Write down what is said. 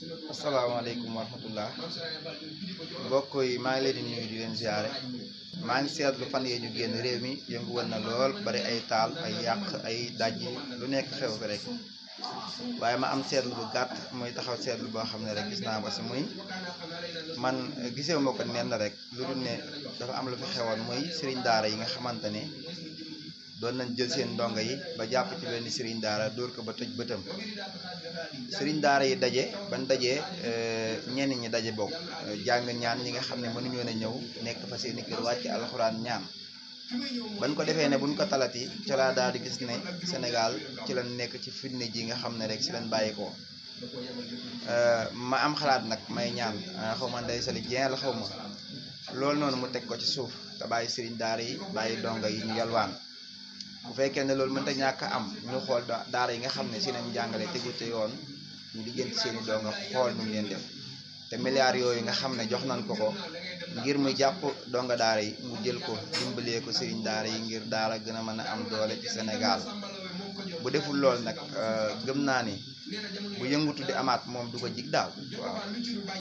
asalaamaaleykum wa rahmatullah mbokk yi maa ngi leen di nuyu di leen ziare maa ngi seetlu fan yee ñu génn réew mi yëngu woon na lool bari ay taal ay yàq ay dajji lu nekk xew fi rek waaye ma am seetlu bu gàtt muy taxaw seetlu boo xam ne rek gis naa ko si muy man gisewu ma ko nen rek lu dul ne dafa am lu fi xewoon muy sëriñ daara yi nga xamante ne doon nañ jël seen ndongo yi ba jàpp ci benn sëriñ daara dóor ko ba tëj bëtam sëriñ daara yi daje ban dajee ñenn ñi daje bokk jàng ñaan ñi nga xam ne mënuñoo a ñëw nekk fa seeni kër wàcc alxuraan ñaan ban ko defee ne buñ ko talati ca laa daal di gis ne Sénégal ci lañ nekk ci fitne ji nga xam ne rek si lañ bàyyi ko ma am xalaat nag may ñaan xaw ma Ndeye Saly Dieng la xaw ma loolu noonu mu teg ko ci suuf te bàyyi sëriñ daara yi bàyyi donga yi ñu yalwaan bu fekkee ne loolu mënta ñàkk am ñu xool daara yi nga xam ne si nañ jàngale tegu te yoon ñu lijjanti seeni donga xool nu mu leen def te milliards yooyu nga xam ne jox nañ ko ngir muy jàpp donga daara yi mu jël ko dimbalee ko sëriñ daara yi ngir daara gën a mën a am doole ci Sénégal bu deful lool nag gëm naa ni bu yëngutu di amaat moom du ko jig daal waaw